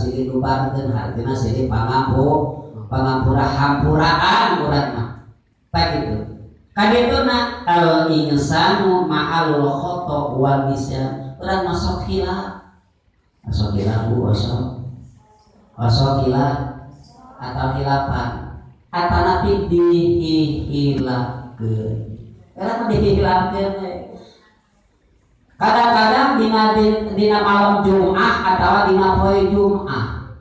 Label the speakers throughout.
Speaker 1: silih lubarkeun, hartina silih pangampura, hampuraan urang mah. Tak gitu. Kadituna al insanu ma'al khoto wal nisyan. Urang masuk hilap. Masuk hilap, Bu, osok. Osok hilap atau hilapan. Atanapi dihilapkeun. Urang mah dihilapkeun we. Kadang-kadang dina malam Jumat atau dina poe Jumat.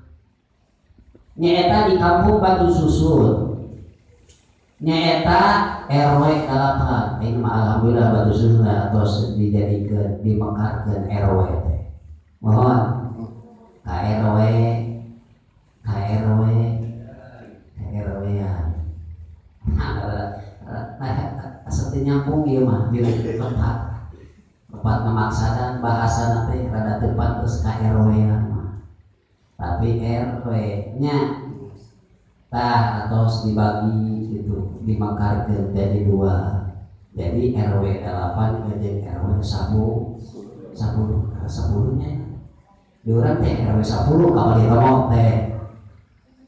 Speaker 1: Nyaeta di kampung Batu Susun. Nyaeta RW 8. Ini mah alhamdulillah Batu Susun atos dijadikeun, dimekarkeun RW teh. Mohon KRW KRW KRW ya. Nah, asa teu nyambung ieu mah di tempat tempat memaksakan bahasa nanti rada teu pantes KRW mah. Tapi RW nya tah atos dibagi gitu, dimekarkeun jadi dua. Jadi RW 8 jeung RW 10 10 10 nya. Di urang teh RW 10 ka Romo teh.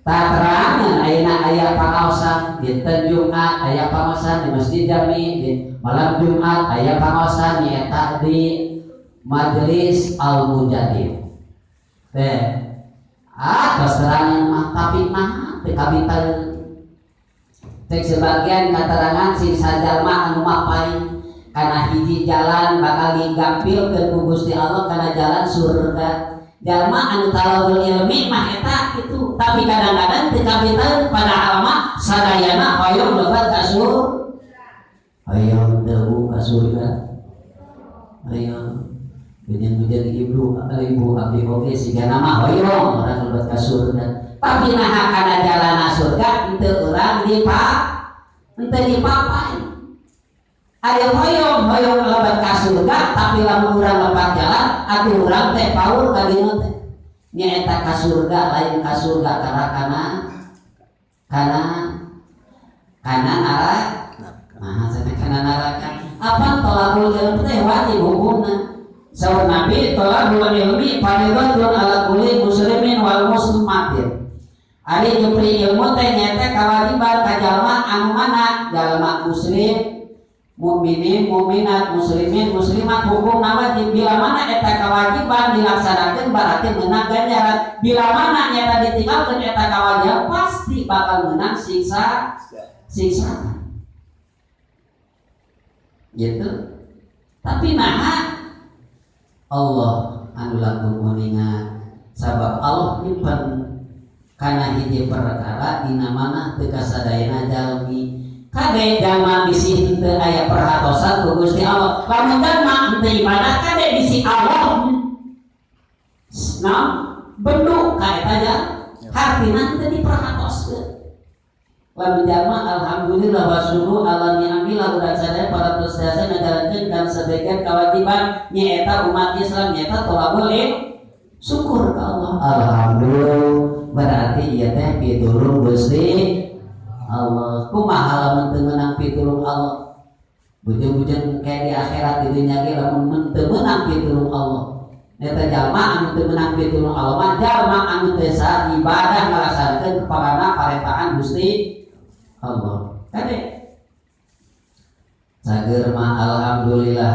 Speaker 1: Tak terangan ayeuna aya pangaosan dinten Jumat, aya pangaosan di Masjid Jami di malam Jumat, aya pangaosan nyaeta di Majelis Al Mujadid teh. Ah, tos terangan mah, tapi mah teu kabitan. Cek sebagian keterangan, siksa jalma anu mapai kana hiji jalan bakal digampilkeun ku Gusti Allah kana jalan surga. Jalma anu talabul ilmi mah eta itu, tapi kadang-kadang teu kabitan, padahal mah sadayana hoyong lebet ka surga. Hoyong teu ka surga? Hoyong. Hujan-hujan ibu, ibu abdi oge sigana mah hoyong urang lebet ka surga. Tapi naha kana jalana surga henteu urang henteu dipapai? Aya hoyong hoyong lebet ka surga, tapi lamun urang lepat jalan atuh urang teh paur ka dieu teh. Nyaeta ka surga lain ka surga karena kana kana kana neraka. Nah, sana kana neraka. Apa tolabul ilmu teh wajib hukumna? Saur Nabi, tolabul ilmi fardhatun ala kulli muslimin wal muslimatin. Ari jupri ilmu teh nyaeta kewajiban ka jalma anu mana? Jalma muslim, mukminin, mukminat, muslimin, muslimat, hukum wajib. Bila mana eta kewajiban dilaksanakan berarti menang ganjaran. Bila mana nyata ditinggalkan eta kewajiban, pasti bakal menang siksa siksa gitu. Tapi nah, Allah anu langkung muninga, sabab Allah nyimpen kana hiji perkara dina mana teu kasadayana jalmi. Kade, jalma bisi henteu aya perhatosan ku Gusti Allah. Lamun jalma henteu ibadah, kade bisi Allah nah bendu ka eta hartina henteu diperhatoskeun. Lamun jalma alhamdulillah wa syukru ala ni'amillah, urang sadaya para peserta ngajalankeun dan sebagian kewajiban nyaeta umat Islam, nyaeta tolabul ilm, syukur ke Allah, alhamdulillah, berarti ieu teh pitulung Gusti Allah. Kumaha lamun teu meunang pitulung Allah? Bujeng-bujeng kayak di akhirat, di dunya ge lamun teu meunang pitulung Allah. Eta jalma anu teu meunang pitulung Allah mah jalma anu teu ibadah, ngalaksanakeun kepada parentahan Gusti Allah. Kade, cager mah alhamdulillah.